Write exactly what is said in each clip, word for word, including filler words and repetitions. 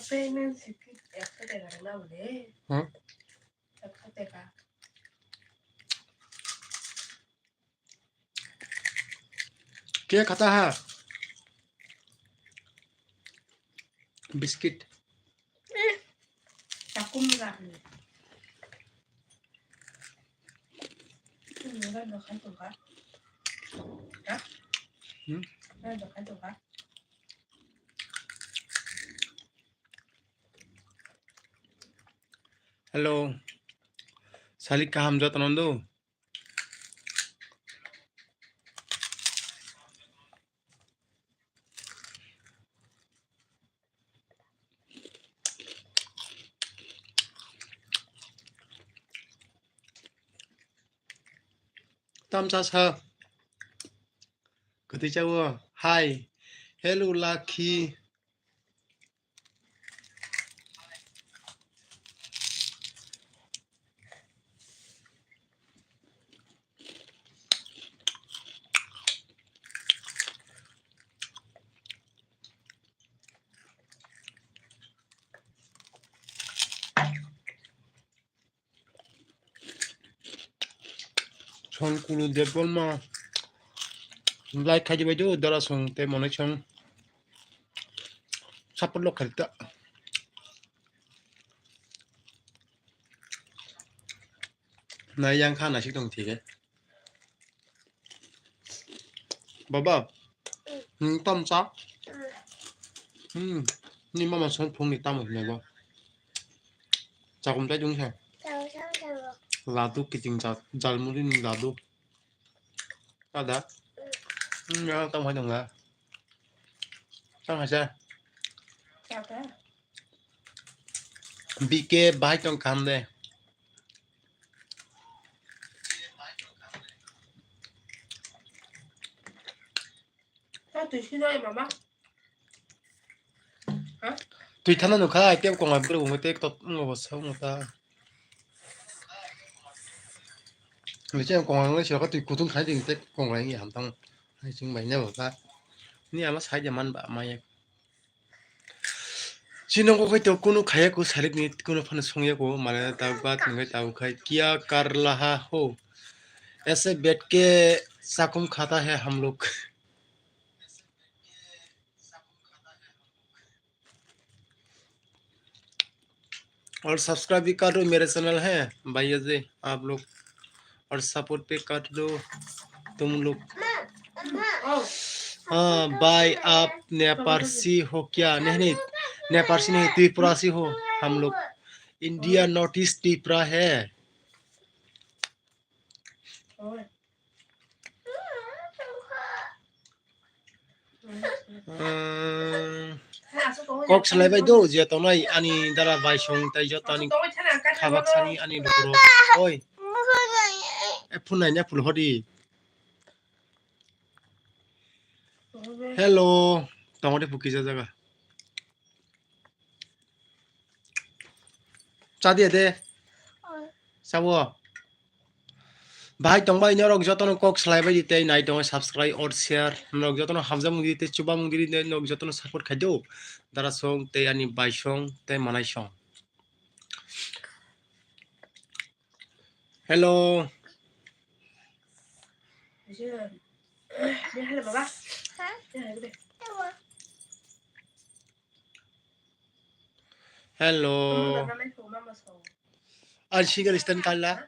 Pregnancy kit ekso teka rwna bole. Hmm? Ekso teka. Khe khata ha? Biscuit. Takum rani. Nora dokan tuka. Ha? Hmm? Nora dokan tuka. Hello. Salik kaham jotono do? Tamsa sa. Kwtwi chawo. Hi. Hello, Lucky. Song Kulu Debbarma like khai di bai do, dara song tei monai song support lok khai ta. Nai yang kha naisik tong thike. Baba, hmm, tam cha? Hmm, ni mama son phung ni tam hinai bo. Chakum chai dung sa. Ladu kiting cha, jalmuri ni ladu. Ada. Hmm, ya, tam hai dung la. Tam hai cha. B K bahai tong kam de. Twi thana nukha, ai tei kongai bwrwi wngwi tei tot wngwi bo sa wngwi ta. Nokhe ang kongai wngwi sirokhe twi kutung khai tei kongai wngwi hamtang hai chwng bai nai bo ta. Ni ama sai de man ba maya. Chini nokho khai to kunu khaya ko sarik ni kunu phano songya ko mane ta bat ngai ta khai kiya kar laha ho. Aise baith ke chakum khata hai hum log. और सब्सक्राइब भी कर दो मेरे चैनल है भाई जी, आप लोग, और सपोर्ट भी कर दो तुम लोग। हाँ भाई, आप नेपालसी हो क्या? नहीं, नहीं, नेपालसी नहीं, त्रिपुरासी हो हम लोग। इंडिया नॉर्थ ईस्ट त्रिपुरा है। Kok salai bai do, je tongnai ani dara bai song tai joto ani khabak sani ani lukurok. Oi. E phunai na phul hodi. Hello. Tongode phuki jaga. Chadi ade. Sabo. Bahai tongbai norok jotono kok salai bai di tei nai tongo subscribe or share. Norok jotono hamjak mung di tei chuba mung di norok jotono support khai do. Dara song tei ani bai song tei manai song. Hello. Hello. Ang single stand kala.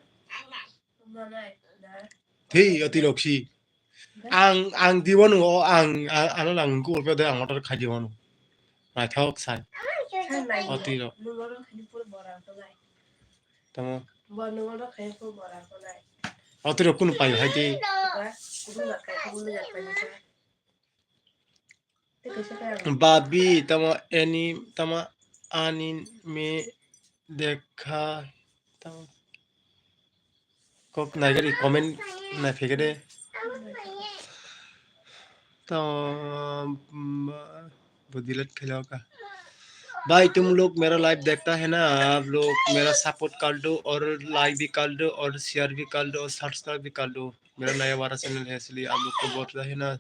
Thei oti loksi. Ang, ang diwano, ang, ang, ano lang ko pe de ang order khai diwano. Naithok sai. Oti lo. Tamo. Oti lo kunu pai hai de. Babi tamo any tamo ani me dekha tamo. Kok naigari comment nai phege de. To, mm, bo delete khailo ka. भाई तुम लोग मेरा लाइव देखता है ना, आप लोग मेरा सपोर्ट कर दो और लाइक भी कर दो और शेयर भी कर दो और सब्सक्राइब भी कर दो। मेरा नया वाला चैनल है, इसलिए आप लोग को बोल रहे हैं ना।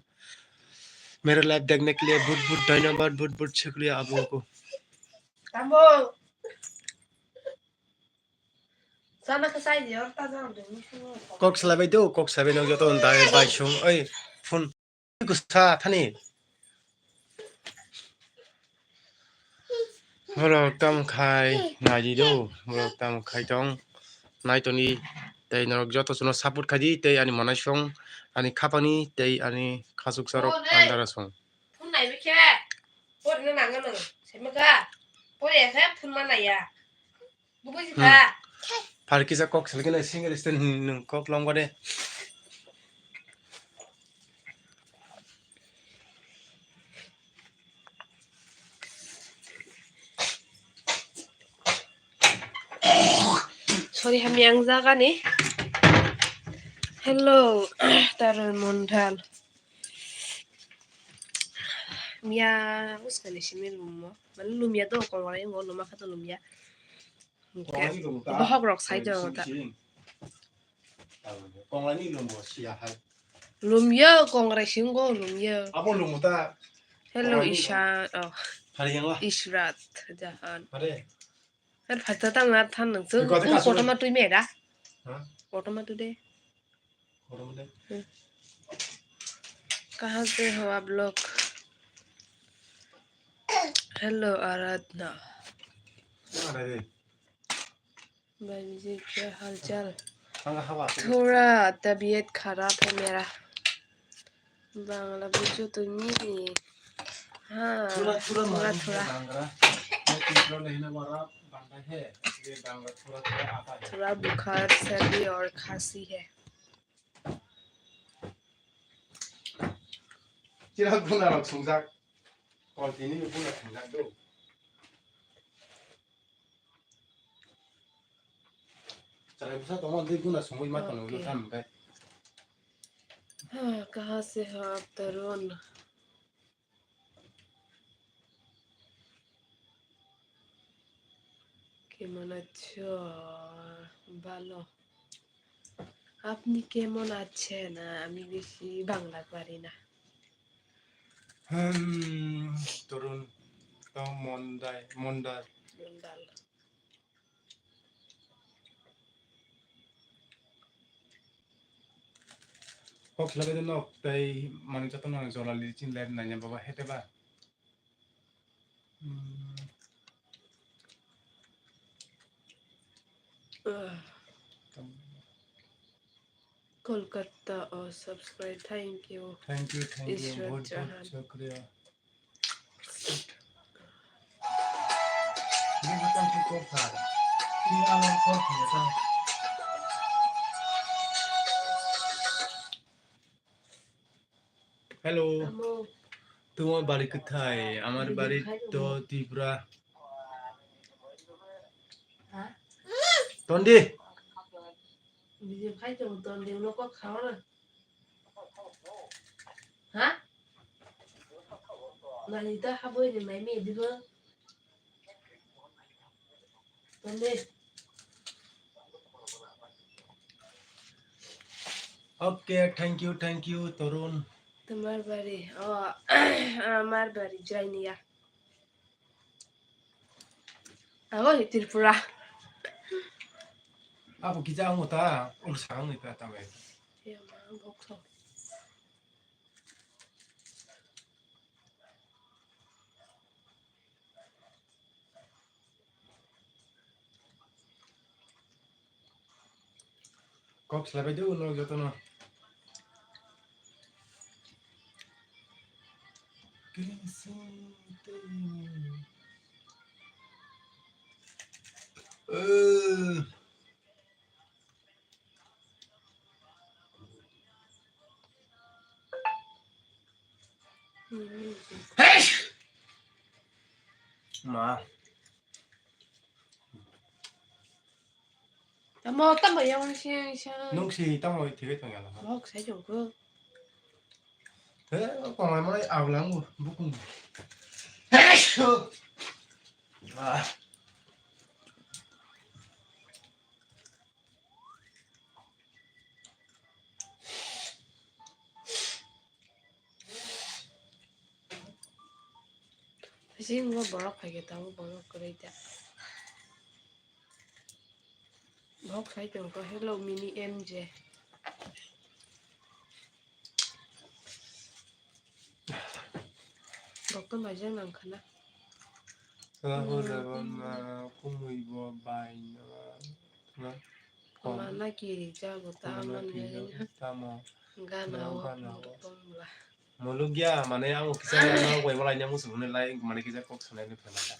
मेरा लाइव देखने के लिए बहुत बहुत धन्यवाद, बहुत बहुत शुक्रिया आप लोगों को। Tamo. Sana ka sai di or ta jang de. Kok salai bai do, kok salai bai no joto dai bai sung, oi, phone. Kusa thani. Borok tam khai nai di do, borok tam khai tong. Nai toni tei norok joto suno support khai di, tei ani monai song, ani khapani, tei ani khachuk sarok andara song. Phone nai bikhe, phone no nang no, semi ka, phone ya khe phone ma nai ya. Bubu si Hmm. ka. Phar kisa kok selkena single stand nwng kok longba de. Sorry, hamya ang jaga ni. Hello, Tarun Mondal. Mia, uskani simi lumo. Mane lumia do kongrai ngo luma khato lumia. Kongrai ni lumo ta. Bohok rok sai Kongrai jao ta. Simi simi. Kongrai ni lumo siya hai. Lumia kongrai singo lumia. Abo lumo ta. Hello, Kongrai ni Isha. Oh. Hari yang lah. Ishrat Jahan. Hari. Har phata tang na than nang. Kau tu kasih. Koto ma tui me da. Hah? Koto ma tui de. Koto ma de. Hmm. कहाँ से हो आप लोग? Hello, आराधना। Mana de? भाई जी, क्या हाल चाल? Hanga hawa. थोड़ा तबीयत खराब है मेरा। बांग्ला बुझो तो नहीं। हाँ, थोड़ा, थोड़ा थोड़ा, मालूम है थोड़ा। बांग्ला। मैं तीसरा महीना वाला बंदा है, इसलिए बांग्ला थोड़ा, थोड़ा आता है। थोड़ा बुखार, सर्दी और खांसी है। Chira guna rok sungjak. Continue guna sungjak do. Chwrai bwsa tongma dui guna sungwi ma tongwi Okay. Tham kai. हाँ, कहाँ से हो आप तरुण? কেমন আছো? ভালো। আপনি কেমন আছেন? আমি বেশি বাংলা পারি না। Hmm, Torun, to Mondai, Mondal. Mondal. Kok khlaibai de nok tei manwi jotono jolali chin live naina baba hete ba. Hmm. Ah. Kolkata, oh, subscribe, thank you. Thank you, thank you, Ishrat बहुत, बहुत Jahan। शुक्रिया। Hello. Tamo. তোমার বাড়ি কোথায়? আমার বাড়ি তো ত্রিপুরা। হ্যাঁ? তন্ডি। নিজে খাই তো তন্ডি, ওগুলো কো খাও না। Ha? Nani ta haboi ni mai mi dibo. Tole. Okay, thank you, thank you, Torun. তোমার বাড়ি? Oh, আমার বাড়ি জাইনিয়া। Abo ni Tripura. Abo kisa ang ta, ang sa ang ni ta ta mai. Iya, ma, bok so. Kok slaibai di ulo jotono. Eh. Ma. Tamo, tamo yang sing sing. Nung si tamo thigwi tong yala. Bok sai jong ko. He, ko mai mai aw lang bu, bukung. Ah. Bisingo borok phaikhe tabuk borok kwrwi da. Bok sai tongkha, "Hello, mini M J." Bok to maijak nang khana. Sala Hmm. Hojaba ma kumui bo bai na na. Mana kiri jago ta Mana man kiri gani jago ha. Tamo. Gana Mana o gana o. Tongla. Mologya, mane ang kisa nang bai malai nang musu ne lai, mane kisa kok sanai ne phela ta.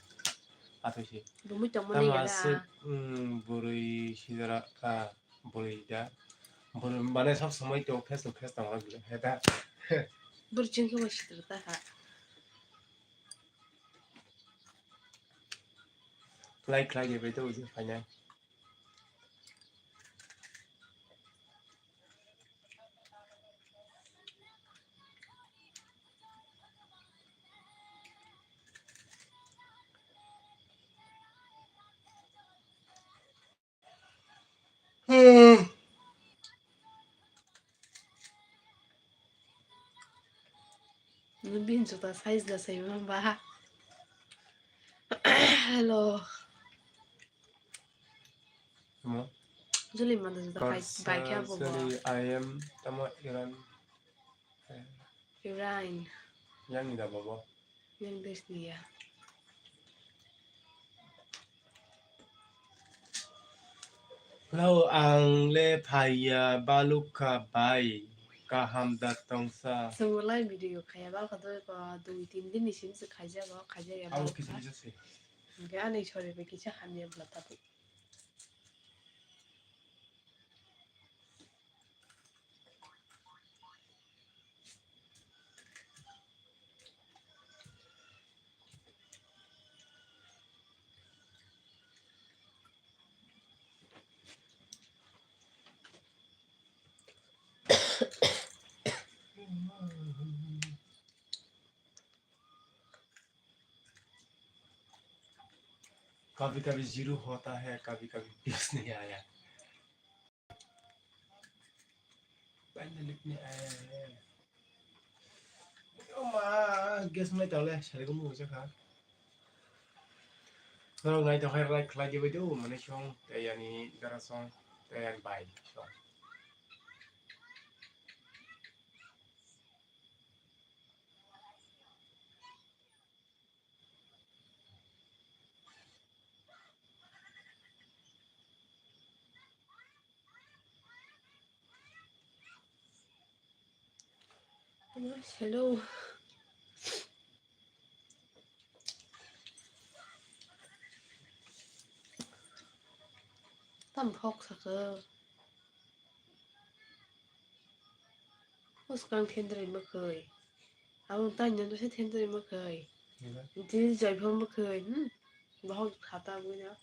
Atho si. Bumui tongmo Tamo ni gana. Aswk, mm, bwrwi sidara ka, bwrwi da. Bwrwi mane sab samai to face to face tong la he ta. Bwrwi chwng khe bo sidra ta ha. Like, like, bai to uji fanya. Bini juta size da sai ma ba. Hello. Mo? Juli ma da juta bai, bai kya bo bo. Sorry, I am tamo Iran. Iran. Yang ni da bo bo. Yang des ni ya. Hello, ang le phaiya balukha bai, kaham da tongsa. Sumulai video khaya balkha doi ko dui tin din ni sim se khaija go, khaija ya Abo balkha. Kisa kisa se. Hingke ani sori be kisa hamya bla tabu. कभी कभी जीरो होता है, कभी कभी बीस नहीं आया। Finally, ni, eh, eh, eh. O ma, gas ngai tole, sari ko mu jakha. Norok nai tong khai, like khlai di bai do, mane song, tei ani dara song, tei ani bai song. Hello. Tam phok saka. Bwskang thendrwi mwkhwi. Aboni tanya dose thendrwi mwkhwi. Nila. Tini joiphang mwkhwi. Hmm. Bohok khata bwino.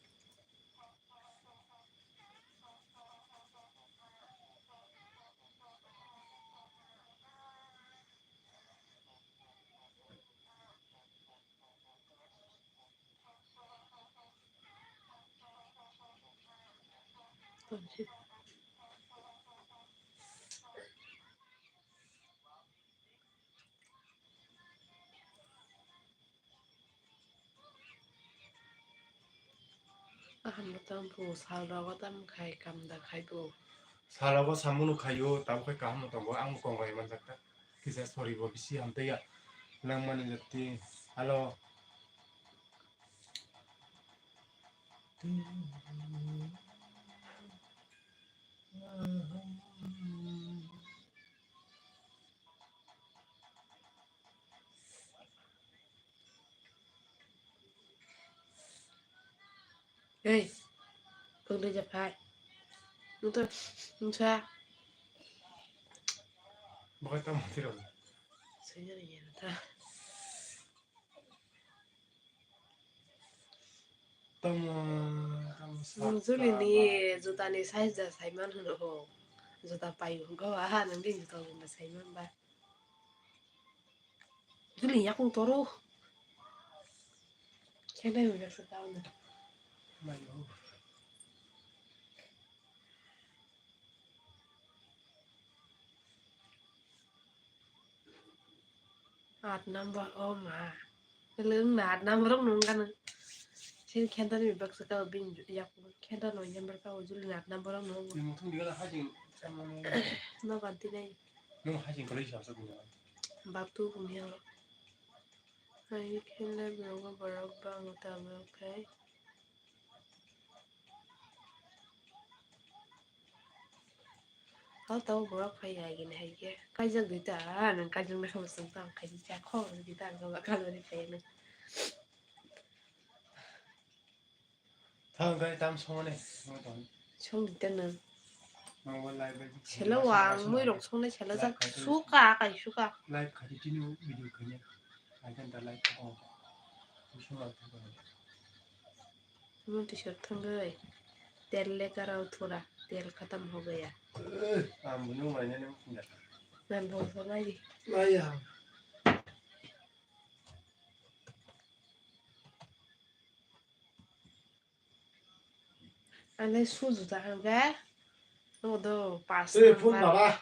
Kaham bo tamo phu, sal rogo tamo khai, kam da khai bo. Sal rogo samung no khaio, tamo khai kaham no tongo, ang bo kong bai manjak ta. Kisa sori bo bisi hamtaiya. Nang mani jati, halo. Ei, pwdai ja phai. Nwng to, nwng sa. Bo khai tamo thwirok. Sengya ni ya ta. Tamo, tamo sa. Nwng Juli ni juta ni size da saiman hwno ho. Juta pai hwnkha aha nwng bini juta bo saiman ba. Juli yakung toro. Khe nai hwnjak se tamo. Mai ho. Aat number o ma. Lung na number rok nung gana. Sini khenta ni bak saka bin yak khenta no number ka ujul na number rok nung. Ni muthung diga la hajing. No ganti nai. Nung hajing kali sa sa guna. Batu kumya. Ai khela birogo borok bang tabok khai. Hal tau borok phai ya gini hai ke. Kaijak dui ta, nang kaijak na kama sung tang khai cha kho dui ta ang kama kalo ni phai na. Thang kai tam song ne. Song dui ta nang. Selo wang mui rok song ne selo jak suka kai suka. Live khai tini video khai ne. Ai kan ta live khai. Song la thang kai. Mo t-shirt thangwi. Tel lekar aur thora, tel khatam ho gaya. Ang bunu mai ne. Nan bol so nai. Maya. Ane suju ta hangke. Odo pas. Phone number.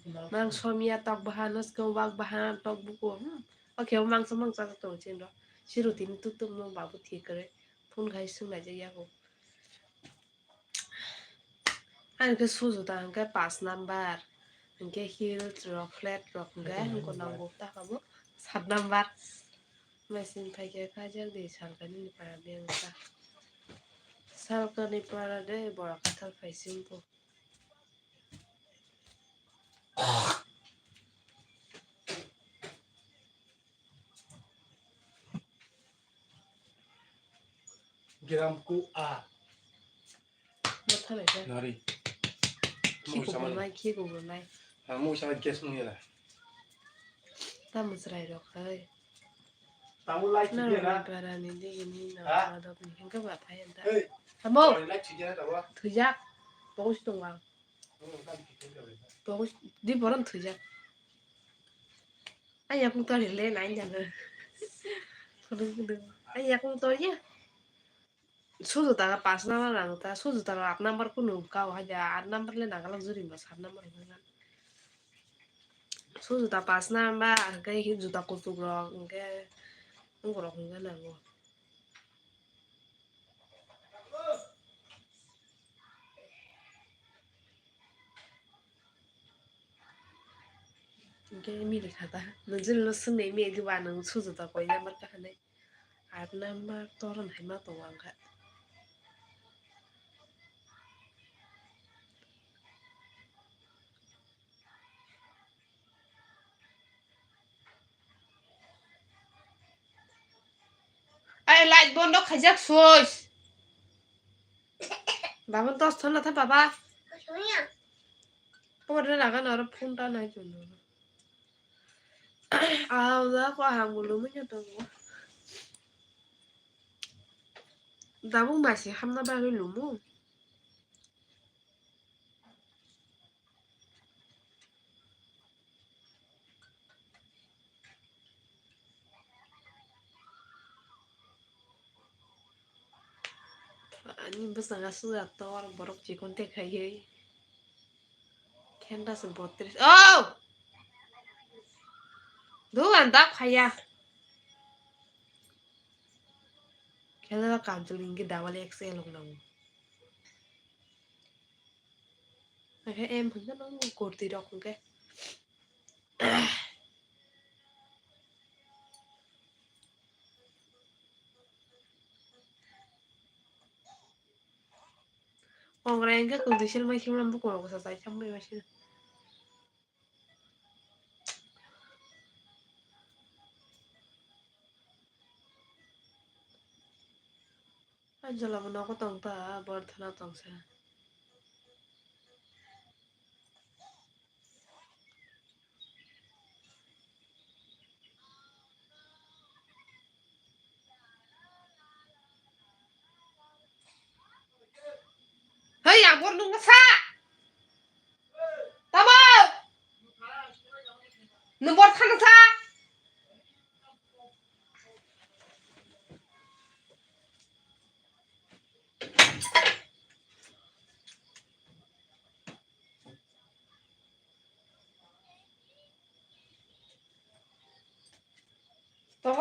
Baba. Mang somya tok baha, nuskung wak baha, tok buko. Hmm. Okay, mang somang cha tok chin ro. Siru tini tutum no babu thik kare. Phone khai sung lai jaya ko. Ang ke suju ta ang ke pas number. Ang ke heel rok, flat rok ang ke ang ko nang buk ta kabu sat number. Mesin phai ke kajak di salkani ni para beng ta. Salkani para de bora kathal phai sing ko. Gram ku a. Nari. Khi kubur nai, khi kubur nai. Ha, mo sama gas nung yala. Ta mujrai rok hai. Tamu light na thik ya na? Bara ni digi ni na. Ha? Adok ni hingke ba phai anta. Hey. Amo. Light thik ya na tamu? Thujak. Bongo si tong bang. Bongo si, di boron thujak. Ai yakung tor hile nai jang. Ai yakung tor ya. Sujuta pas number nang ta, sujuta aat number kunu kau haja, aat number le nang lak juri ma sat number hwnka. Sujuta pas number, hwnkhe hi juta kuchuk rok, hwnkhe wng rok hwnka nango. Hwnkhe mili khata, nung jili no swngnai mi diba nung sujuta koi number kaha nai. Aat number toron hai ma tongo ang kha. Ai, light bondo khaijak switch. Baba, tos thon na tha, baba. Kobo de naga noro phone ta nai chwng. Aw, da ko hang bulu manya tongo. Dabung masi hamna bagwi lumu. Ani bwskango suya tor borok chikon te khaiwi. Khenda se botris. Oh! Dugan dak khaya. Khenda kam chuli ingi double X L wng nango. Akhe M hwnkhe no kurti rok hwnkhe. Ongrai hwnkhe kurti sir mai sir buko rok sa chai chambai mai sir. Anjala bo nogo tong ta, Bordhana tong sa. Hei, abor nung sa. Tamo. Nung bor thang sa. To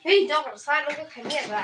Hei, dok sa lo ke khani ba.